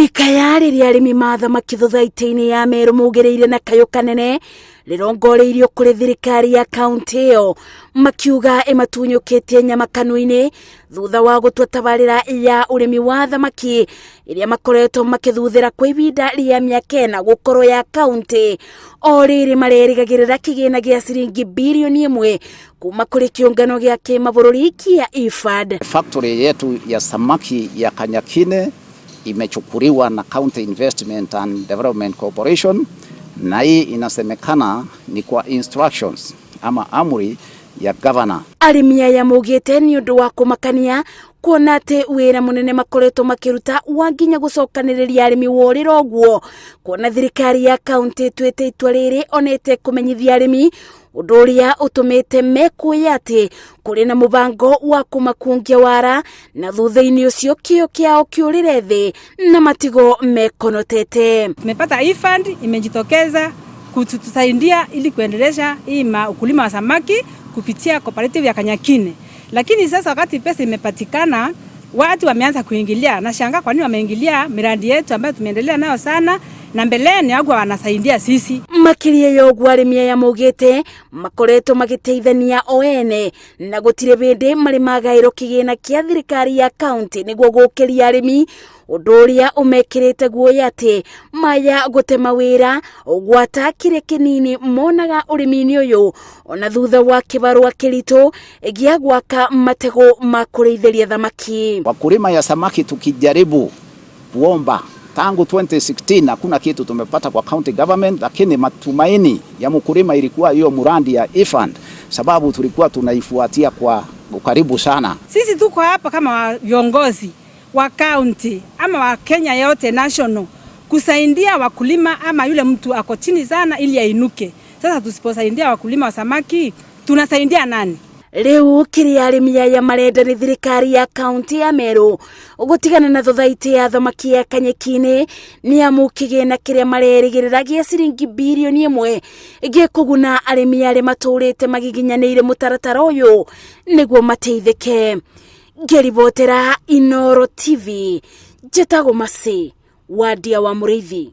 Ikaya rĩrĩa arĩmi ma thamaki thothaitĩ-inĩ ya Meru maugĩrĩire na kayũ kanene rĩrongoreirio kũrĩ thirikari ya kaunti ĩyo makiuga ĩmatunyũkĩtie nyama kanua-inĩ thutha wa gũtua tabarĩra ya ũrĩmi wa thamaki ĩrĩa makoretwo makĩthuthĩra kwa ihinda rĩa mĩaka ĩna gũkorwo ya kaunti o rĩrĩ marerĩgagĩrĩra kĩgĩna gĩa ciringi birioni ĩmwe kuma kũrĩ kĩũngano gĩa kĩmabũrũri kĩa IFAD. Factory yetu ya samaki ya Kanyakine imechukuliwa na County Investment and Development Corporation, na hii inasemekana ni kwa instructions ama amri ya governor. Arĩmi aya maugĩte nĩ ũndũ wa kũmakania kuona atĩ wĩra mũnene makoretwo makĩruta wa nginya gũcokanĩrĩria arĩmi worĩra ũguo kuona thirikari ya kaunti ĩtuĩte itua rĩrĩ onete kũmenyithia arĩmi ũndũ ũrĩa ũtũmĩte mekũĩ atĩ kũrĩ na mũbango wa kũmakungia wara na thutha-inĩ ũcio kĩo kĩao kĩũrĩre thĩ na matigo mekonotete. Tumepata hii fund imejitokeza kutusaidia ili kuendelesha hii ukulima wa samaki kupitia cooperative ya Kanyakine. Lakini sasa wakati pesa imepatikana, watu wameanza kuingilia. Nashangaa kwa nini wameingilia miradi yetu ambayo tumeendelea nayo sana, na mbeleni hawakuwa wanasaidia sisi. Makĩria ya ũguo arĩmi aya maugĩte makoretwo magĩteithania o ene na gũtirĩ bĩndĩ marĩ magaĩrwo kĩgĩna kĩa thirikari ya kaunti nĩguo gũkĩria arĩmi ũndũ ũrĩa ũmekĩrĩte guoya atĩ maya gũtema wĩra gwata kĩrĩa kĩnini monaga ũrĩmi-inĩ ũyũ ona thutha wa kĩbarũa kĩritũ gĩa gwaka matego ma kũrĩithĩria thamaki. Wakulima ya samaki tukijaribu kuomba tangu 2016 hakuna kitu tumepata kwa county government, lakini matumaini ya mkulima ilikuwa hiyo muradi ya IFAD, sababu tulikuwa tunaifuatia kwa ukaribu sana. Sisi tuko hapa kama viongozi wa county ama wa Kenya yote national kusaidia wakulima ama yule mtu ako chini sana ili ainuke. Sasa tusiposaidia wakulima wa samaki tunasaidia nani? Rĩu kĩrĩa arĩmi aya marenda nĩ thirikari ya kaunti ya Meru gũtigana na thothaitĩ ya thamaki ya Kanyeki-inĩ nĩ amu kĩgĩna kĩrĩa marerĩgĩrĩra gĩa ciringi birioni ĩmwe gĩkũguna arĩmi arĩa matũrĩte magiginyanĩire mũtaratara ũyũ nĩguo mateithĩke. Ngĩribotera Inooro TV, njĩtagwo Mercy Wandia wa Mũrĩithi.